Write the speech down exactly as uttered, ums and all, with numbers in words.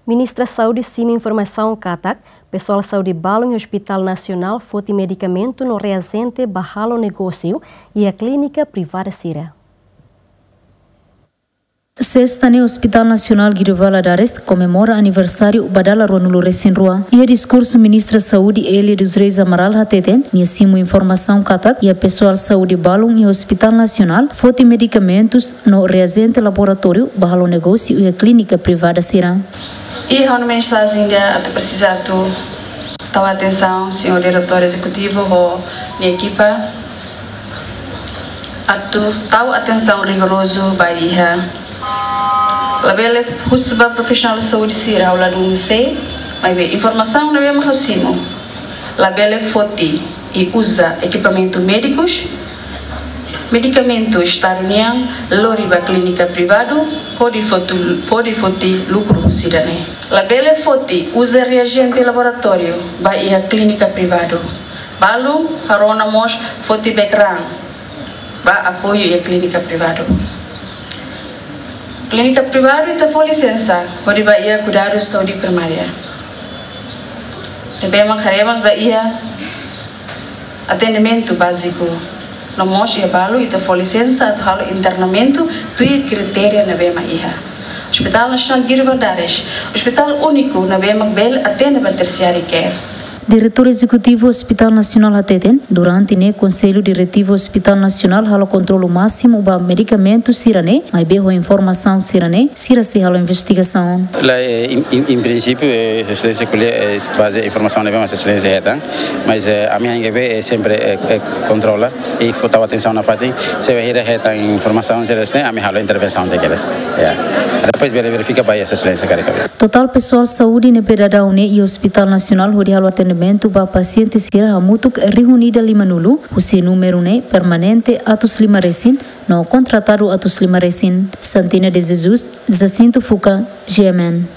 Ministra Saúde simu informasaun katak pesoál saúde balun iha Hospital Nasionál foti medikamentu no reajente ba halo negósiu iha klínika privada sira. Sesta ne'e Hospital Nasionál Guido Valadares komemora aniversáriu ba dala ruanulu resin rua. Iha diskursu, Ministra Saúde Elia dos Reis Amaral hateten, nia simu informasaun katak iha pesoál saúde balun iha Hospital Nasionál foti medikamentus no reajente laboratóriu ba halo negósiu iha klínika privada sira. Iha ha'u-nia mensajen ida atu presiza atu tau atensaun señór diretór ezekutivu ho nia ekipa atu tau atensaun rigorozu ba iha. Labele husu ba profisionál saúde sira ha'u ladún sei, maibé informasaun ne'ebé mak ha'u simu. Labele foti i uza ekipamentu médikus, medikamentu estadu nian lori ba klínika privadu, hodi foti, hodi foti lukru husi ida-ne'e. Labele foti uza reajente laboratóriu ba iha klínika privadu. Balun rona mós foti background ba apoiu iha klínika privadu. Klínika privadu ita fó lisensa hodi ba iha kuidadu saúde primária. Ne'ebé mak haree mós ba iha atendimentu báziku. No mós iha balu ita fó lisensa atu halo internamentu tuir kritéria ne'ebé mak iha. Hospital Nasionál Guido Valadares, hospital úniku ne'ebé mak bele atende ba tertiary care. Diretór Ezekutivu Hospital Nasionál hateten, durante ne'e Konsellu Diretivu Hospital Nasionál halo kontrolu másimu ba medikamentu sira-ne'e, maibé ho informasaun sira-ne'e sira sei halo investigasaun. La, eh, em, em, em princípio, eh, Sua Excelência ko'alia, eh, baze informasaun ne'ebé mak Sua Excelência hetan, mas, eh, ami ha'u ne'ebé, eh, sempre, eh, eh, kontrola i fó tau atensaun nafatin, se bainhira hetan informasaun sira-ne'e, ami halo intervensaun tiha kedas. Ya. Depois bele verifika ba Sua Excelência karik. Totál pesoál saúde ne'ebé daudaun ne'e iha Hospital Nasionál hodi halo atendimentu ba pasiente sira hamutuk rihun ida limanulu, husi númeru ne'e permanente atus lima resin, no kontratadu atus lima resin. Santina de Jesus, Jacinto Fuca, G M N.